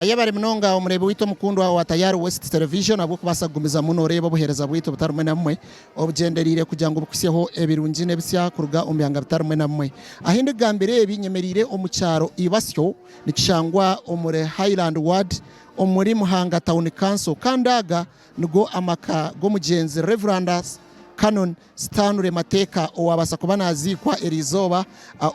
Yebare munonga omureebi waitu omukundwa owa Tayari West Television ahabw'okubaasa kugumizamu nooreeba obuheereza bwaitu obutari bumwe na bumwe obugyendereire kugira ngu bukuhitsyeho ebirungi n'ebisya kuruga omu byanga bitari bimwe na bimwe. Ahi ndikugambira ebi nyemereire omu kyaro Ibasyo nikishangwa omuri Highland Ward omuri Muhanga Town Council kandi aga nigo amaka g'omugyenzi Rev. Canon Stanley Mateeka owaabaasa kuba naaziikwa eriizooba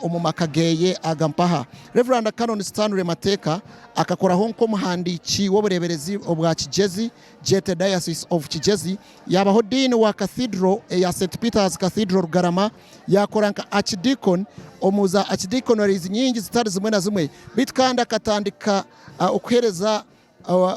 omu maka geeye aga mpaha. Rev. Canon Stanley Mateeka akakoraho nk'omuhandiiki w'obureeberezi obwa Kigyezi, Jete Diocese of Kigyezi, yaabaho Dean wa Cathedral eya Saint Peter's Cathedral Rugarama, yaakora nka Archdeacon omu za Archdeaconaries nyingi zitari zimwe na zimwe beitu kandi akatandika okuheereza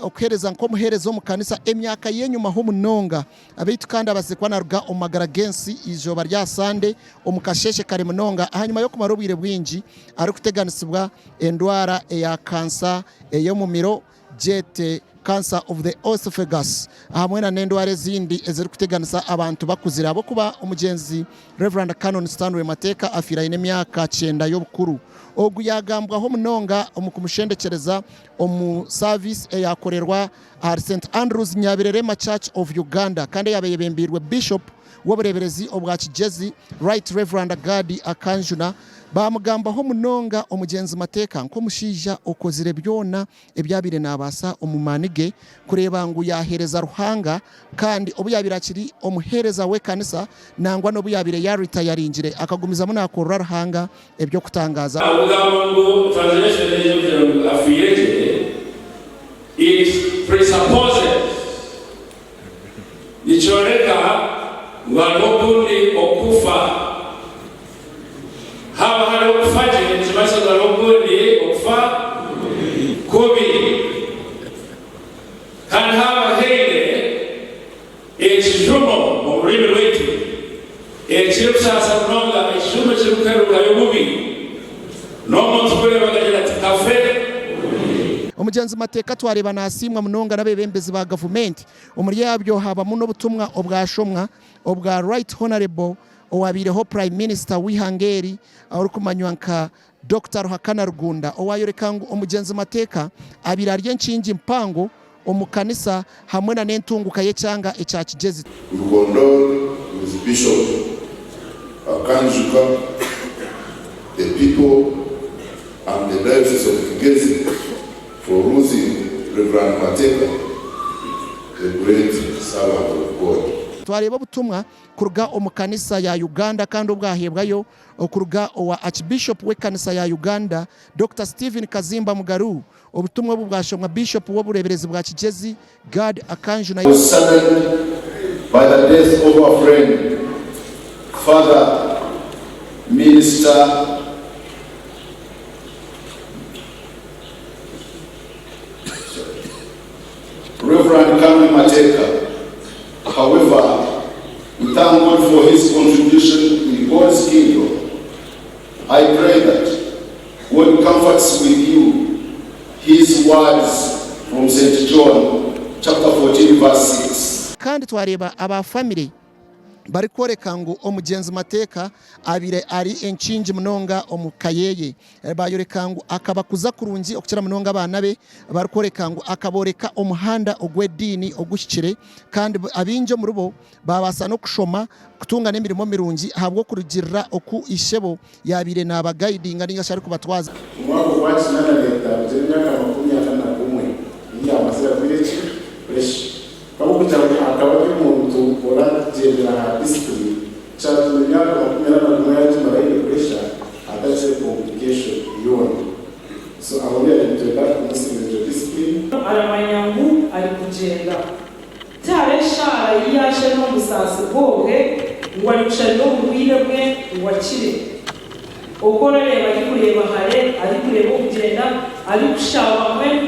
Okuheereza nk'omuheereza omu kanisa emyaka y'enyumaho munonga. Beitu kandi abaziire kuba naruga omu magara g'ensi eizooba rya Sande omu kasheeshe kare munonga ahanyima y'okumara obwire bwingi arikuteganisibwa endwara eya kansa ey'omumiro gyete cancer of the oesophagus hamwe na n'endwara ezindi ezirikuteganisa abantu bakuzire ahabw'okuba omugyenzi Rev. Canon Stanley Mateeka afiire aine emyaka kyenda y'obukuru. Ogu yaagambwaho munonga omu kumushendekyereza omu service eyakorerwa ahari Saint Andrews Nyabirerema Church of Uganda kandi eyaba eyebembeirwe Bishop w'obureeberezi obwa Kigyezi Right Rev. Gadi Akanjuna baamugambaho munonga omugyenzi Mateeka nk'omushaija okozire byona ebi abaire naabaasa omu maani ge kureeba ngu yaaheereza Ruhanga kandi obu yaabaire akiri omuheereza w'ekanisa nangwa n'obu yaabaire yaaritayaringire akagumizamu naakorera Ruhanga eby'okutangaaza. Okugamba ngu translation egyo kugira ngu afiire gye, it presupposes, nikyoreka ngu hariho okundi okufa. Haaba hariho okufa gye, nikimanyisa ngu hariho okundi okufa kubi. Kandi haaba haine ekijumo omu rurimi rwaitu ekirikusaasa munonga, ekijumo ekirikuherukayo obubi, n'omuntu kureeba akagira ati, Kafe! Omugyenzi Mateeka twareeba nasiimwa munonga n'abeebembezi ba gavumenti. Omuri abyo habamu n'obutumwa obwashomwa obwa Right Honourable owabaireho Prime Minister w'eihanga eri orikumanywa nka Dokita Ruhakana Rugunda owayoreka ngu omugyenzi Mateeka abaire ari enkingi mpango omu kanisa hamwe na n'entunguka y'ekyanga ekya Kigyezi. We condole with Bishop Akanjuka, the people and the Diocese of Kigezi for losing Rev Mateka, the great servant of God. Twareeba obutumwa kuruga omu kanisa ya Uganda kandi obwaheebwayo okuruga owa Archbishop w'ekanisa ya Uganda, Dokita Stephen Kazimba Mugalu. Obutumwa obu bwashomwa Bishop w'obureeberezi bwa Kigyezi, Gad Akanju na. Was saddened by the death of our friend, father, minister, Rev. Canon Mateka. However, we thank God for his contribution in God's kingdom. I pray that God comforts with you his words from St. John chapter 14 verse 6. Kandi twareeba aba famire barikworeka ngu omugyenzi Mateeka abaire ari enkingi munonga omu ka yeye. Baayoreka ngu akabakuza kurungi okukira munonga abaana be, barikworeka ngu akabooreka omuhanda ogw'ediini oguhikire kandi abaingi omuribo baabaasa n'okushoma kutunga n'emirimo mirungi ahabw'okurugiirira oku ishebo yaabaire naabagaidinga nainga shi arikubatwaza. Omwaka ogwa kinaana n'etaano gy'emyaka 41 ei yaamazire agwire ki? Puresha. Ahabw'okugira ngu akaba ari omuntu oragyendera aha disipulini, kyatuma emyaka 41 yaagimara aine puresha atagizire complication yoona. So aho byabaire nitwenda kumusiimira egyo disipulini. Aramanya ngu arikugyenda. Tihariho eshaara ei yaasherura omu busaasi bwe obwe ngu arikushabira oburwaire bwe ngu akire. Oku orareeba arikureeba hare, arikureeba okugyenda, arikushaba, mbwenu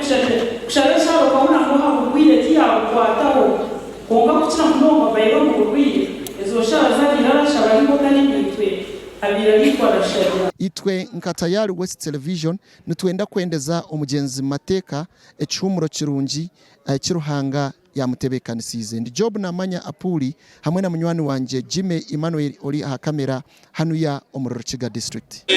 kushaba eshaara okahurira ngu aha burwaire tiyabukwataho. Kwonka kukira munonga abaire omu burwaire, ezo shaara z'abaire arashaba ari nk'otari naitwe, abaire ariitwe arashabira. Itwe nka Tayari West Television nitwenda kwendeza omugyenzi Mateeka ekihuumuro kirungi eki Ruhanga yaamutebeekanisiize. Ndi Job Namanya Apuuli hamwe na munywani wangye Jimmy Emmanuel ori aha kamera hanuya omuri Rukiga District.